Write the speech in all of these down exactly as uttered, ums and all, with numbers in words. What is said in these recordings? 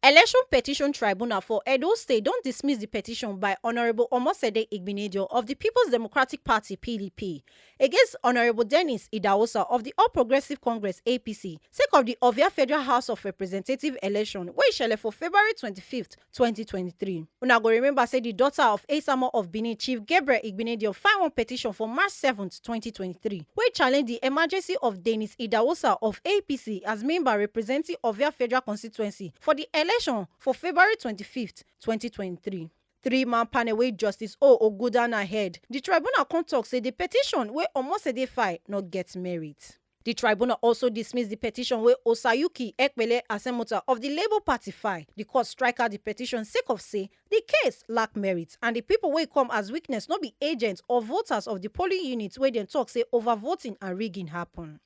Election Petition Tribunal for Edo State don dismiss the petition by Honourable Omosede Igbinedion of the People's Democratic Party, P D P, against Honourable Dennis Idahosa of the All Progressive Congress, A P C, sake of the Ovia Federal House of Representative election wey shele for February twenty-fifth, twenty twenty-three. Una go remember say the daughter of Asamo of Benin, Chief Gabriel Igbinedion, file one petition for March seventh, twenty twenty-three, wey challenge the emergency of Dennis Idahosa of A P C as member representing Ovia Federal Constituency for the election for February twenty-fifth, twenty twenty-three. Three-man panel wey Justice O Ogudana head, the tribunal come talk say the petition wey Omosede file no get merit. The tribunal also dismiss the petition wey Osayuki Ekpele Asemuta of the Labour Party file. The court strike out the petition sake of say the case lack merit and the people wey come as witness no be agents or voters of the polling unit wey dem talk say overvoting and rigging happen.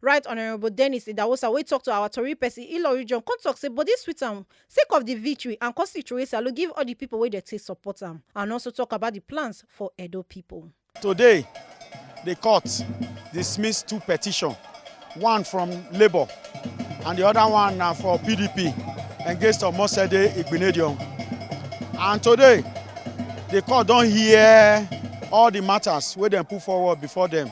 Right Honourable Dennis Idahosa, wey talk to our tori person Ilori John, come talk say body sweet am sake of the victory and come still throway salute give all the people wey dey take support am, and also talk about the plans for Edo people. Today, the court dismissed two petitions, one from Labour and the other one na for P D P against Omosede Igbinedion. And today, the court don hear all the matters wey dem put forward before dem,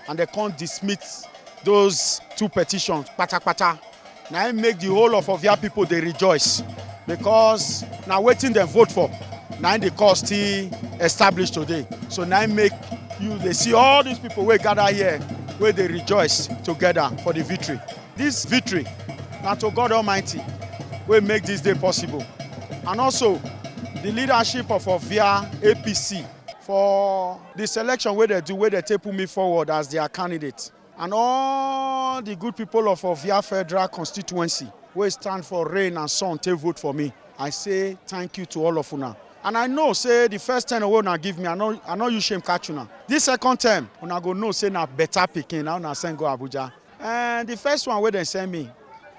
and dem come dismiss those two petitions patapata. Na im make the whole of Ovia people dey rejoice, because na wetin dem vote for, na im the cause still establish today. So na im make you dey see all these people wey gather here, wey dey rejoice together for the victory. This victory na to God Almighty wey make this day possible, and also the leadership of Ovia A P C for the selection wey dem do, wey dem take put me forward as their candidate, and all the good people of Ovia Federal Constituency wey stand for rain and sun take vote for me. I say thank you to all of una. And I know say the first term wey una give me, I no, I no use shame catch una. This second term, una go know say na better pikin, na una send go Abuja. And the first one wey dem send me,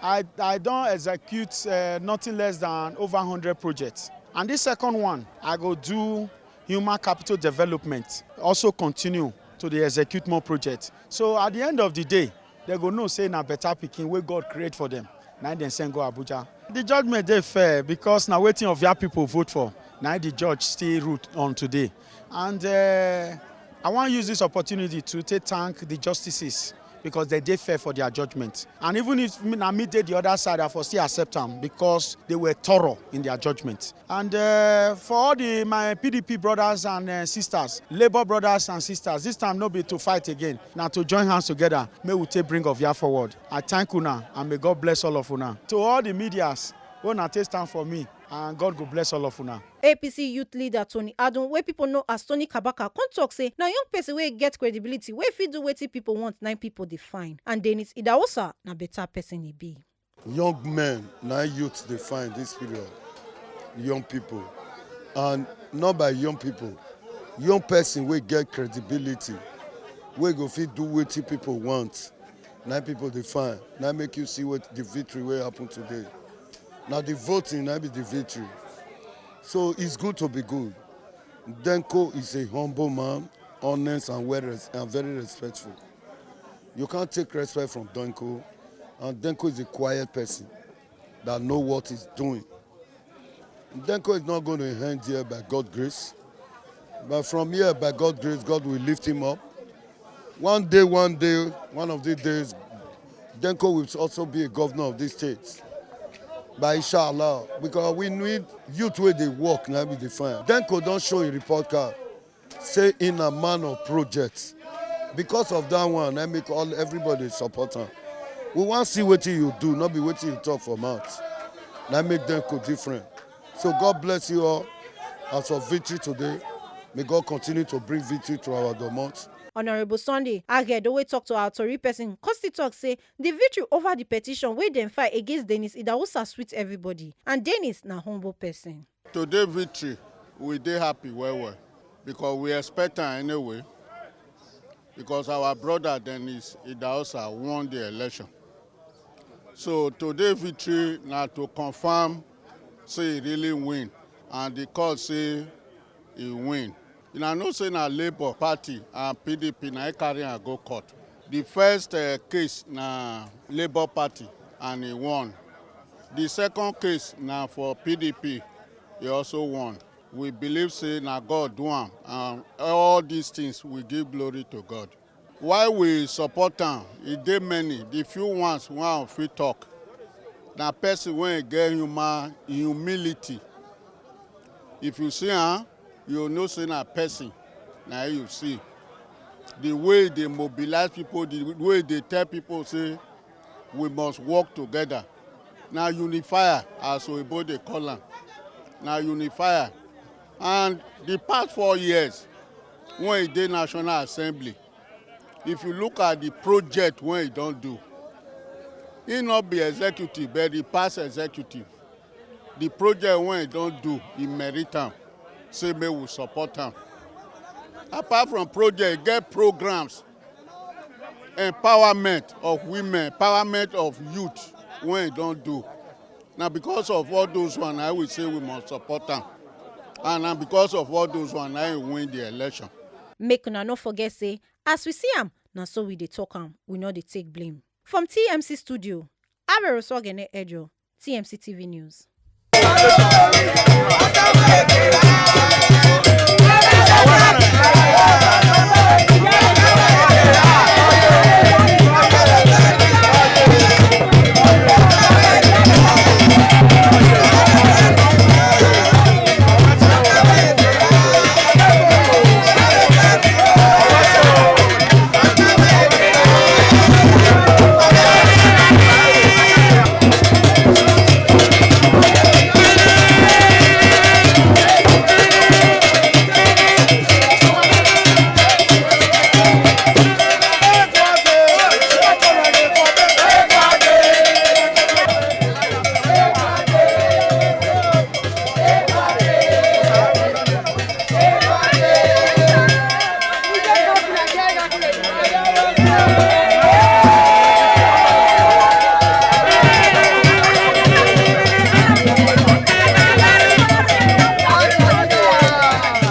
I, I don execute, uh, nothing less than over hundred projects. And this second one, I go do human capital development, also continue to dey execute more projects. So at the end of the day, dem go know say na better pikin wey God create for dem, na im dem send go Abuja. The judgment dey fair, because na wetin Ovia people vote for, na im the judge still rule on today. And, uh, I wan use this opportunity to take thank the justices, because dem dey fair for their judgment. And even if me, na me dey the other side, I for still accept am, because they were thorough in their judgment. And, uh, for all the, my P D P brothers and, uh, sisters, Labour brothers and sisters, this time no be to fight again, na to join hands together, make we take bring Ovia forward. I thank una and may God bless all of una. To all the medias wey una take stand for me, and God go bless all of una. A P C youth leader Tony Adun, wey people know as Tony Kabaka, come talk say na young person wey get credibility, wey fit do wetin people want, na im people dey find. And Dennis Idahosa na better person e be. Young men na youth dey find this period. Young people, and not by young people, young person wey get credibility, wey go fit do wetin people want, na people dey find. Na make you see what the victory wey happen today. Na the voting na be the victory. So it's good to be good. Denko is a humble man, honest and well res-, and very respectful. You can't take respect from Denko, and Denko is a quiet person that know what he's doing. Denko is not going to end here by God's grace. But from here, by God's grace, God will lift him up. One day, one day, one of these days, Denko will also be a governor of this state. By inshallah, because we need youth wey dey work, na be the fine. Denko don show a report card, say in a man of projects. Because of that one, I make all, everybody support am. We wan see wetin you do, not be wetin you talk for mouth. Na make Denko different. So God bless you all. As for victory today, may God continue to bring victory to our domot. Honourable Sunday Agedo, wey talk to our tori person, come still talk say the victory over the petition wey dem file against Dennis Idahosa sweet everybody, and Dennis na humble person. Today victory, we dey happy well well, because we expect am anyway, because our brother Dennis Idahosa won the election. So today victory na to confirm say he really win, and the court say he win. Una know say na Labour Party and P D P na e carry am go court. The first, eh, case na Labour Party and he won. The second case na for P D P, he also won. We believe say na God do am, and all these things we give glory to God. Why we support am, e dey many. The few ones wey I fit talk, na person wey get human humility. If you see am, you know say na person, na you see. The way they mobilize people, the way they tell people say we must work together. Na unifier, as Oyibo dey call am. Na unifier. And the past four years, when he dey National Assembly, if you look at the project wey he don do, he no be executive, but the past executive, the project wey he don do, he merit am. Say make we support am. Apart from project, e get programs, empowerment of women, empowerment of youth wey he don do. Na because of all those one, I will say we must support am. And na because of all those one, I win the election. Make una no forget say, as we see am, na so we dey talk am. We no dey take blame. From T M C studio, Abero Sogene Ejo, T M C T V News.